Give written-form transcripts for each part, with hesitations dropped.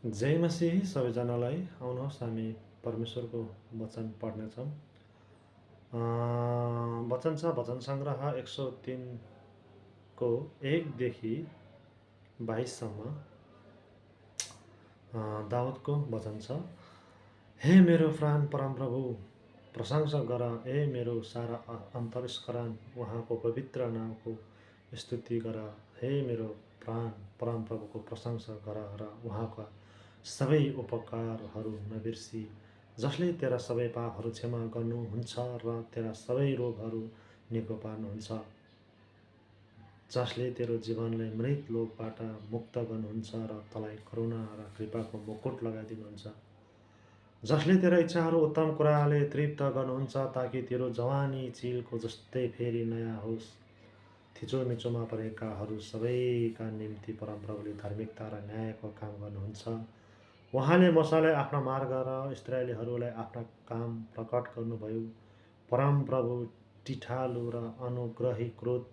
जय मसीह सबैजनालाई। आउनुहोस् हामी परमेश्वरको वचन पढ्नेछौँ। वचन छ वचन सङ्ग्रह 103 को 1 देखि 22 सम्म दाउदको वचन छ। हे मेरो प्राण परमप्रभु प्रशंसा गर, हे मेरो सारा अन्तरस्करण उहाँको पवित्र नामको स्तुति गर। हे मेरो प्राण परमप्रभुको प्रशंसा गर र उहाँका सबै उपकारहरू नबिर्सी, जसले तेरा सबै पापहरू क्षमा गर्नुहुन्छ र तेरा सबै रोगहरू निको पार्नुहुन्छ, जसले तेरो जीवनलाई मृत लोकबाट मुक्त गर्नुहुन्छ र तँलाई करुणा र कृपाको मुकुट लगाइदिनुहुन्छ, जसले तेरा इच्छाहरू उत्तम कुराले तृप्त गर्नुहुन्छ, ताकि तेरो जवानी चिलको जस्तै फेरि नयाँ होस्। थिचोमिचोमा परेकाहरू सबैका निम्ति परमप्रभुले धार्मिकता र न्यायको काम गर्नुहुन्छ। उहाँले मूसालाई आफ्ना मार्ग र इस्राएलीहरूलाई आफ्ना काम प्रकट गर्नुभयो। परमप्रभु टिठालु र अनुग्रही, क्रोध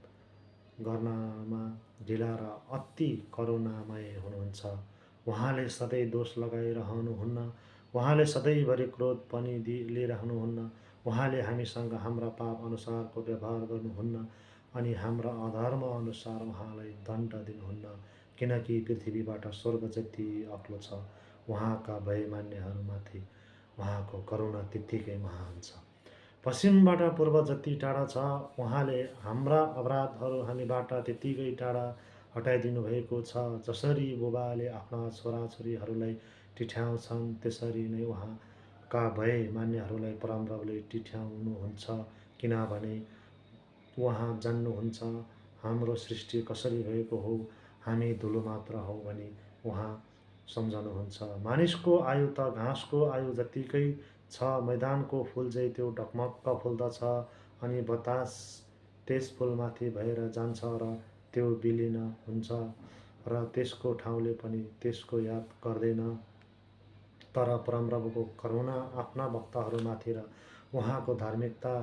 गर्नमा ढिला र अति करुणामय हुनुहुन्छ। उहाँले सधैँ दोष लगाइरहनुहुन्न, उहाँले सधैँभरि क्रोध पनि लिइरहनुहुन्न। उहाँले हामीसँग हाम्रा पाप अनुसारको व्यवहार गर्नुहुन्न अनि हाम्रा अधर्म अनुसार उहाँलाई दण्ड दिनुहुन्न, किनकि पृथ्वीबाट स्वर्ग जति अग्लो छ, उहाँका भय मान्नेहरूमाथि उहाँको करुणा त्यत्तिकै महान छ। पश्चिमबाट पूर्व जति टाढा छ, उहाँले हाम्रा अपराधहरू हामीबाट त्यत्तिकै टाढा हटाइदिनु भएको छ। जसरी बुबाले आफ्ना छोराछोरीहरूलाई टिठ्याउँछन्, त्यसरी नै उहाँका भय मान्नेहरूलाई परमप्रभुले टिठ्याउनुहुन्छ, किनभने उहाँ जान्नुहुन्छ हाम्रो सृष्टि कसरी भएको हो, हामी धुलो मात्र हौँ भनी उहाँ सम्झनुहुन्छ। मानिसको आयु त घाँसको आयु जत्तिकै छ, मैदानको फुल झैँ त्यो ढकमक्क फुल्दछ अनि बतास त्यस फुलमाथि भएर जान्छ र त्यो विलीन हुन्छ र त्यसको ठाउँले पनि त्यसको याद गर्दैन। तर परमप्रभुको करुणा आफ्ना भक्तहरूमाथि र उहाँको धार्मिकता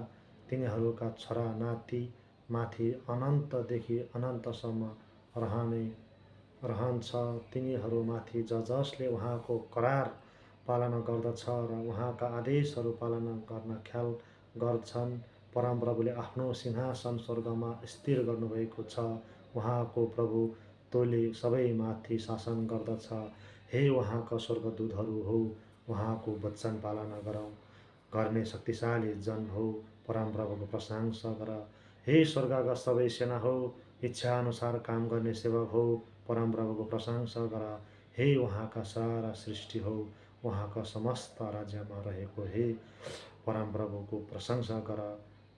तिनीहरूका छोरा नाति माथि अनन्तदेखि अनन्तसम्म रहन्छ। तिनीहरूमाथि जसले उहाँको करार पालना गर्दछ र उहाँका आदेशहरू पालना गर्न ख्याल गर्छन्। परमप्रभुले आफ्नो सिंहासन स्वर्गमा स्थिर गर्नुभएको छ। उहाँको प्रभुत्वले सबैमाथि शासन गर्दछ। हे उहाँका स्वर्गदूतहरू हो, उहाँको वचन पालना गर्ने शक्तिशाली जन हो, परमप्रभुको प्रशंसा गर। हे स्वर्गका सबै सेना हो, इच्छा अनुसार काम गर्ने सेवक हो, परमप्रभुको प्रशंसा गर। हे उहाँका सारा सृष्टि हो, उहाँका समस्त राज्यमा रहेको, हे परमप्रभुको प्रशंसा गर।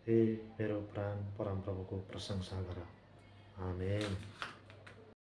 हे मेरो प्राण परमप्रभुको प्रशंसा गर। आमेन।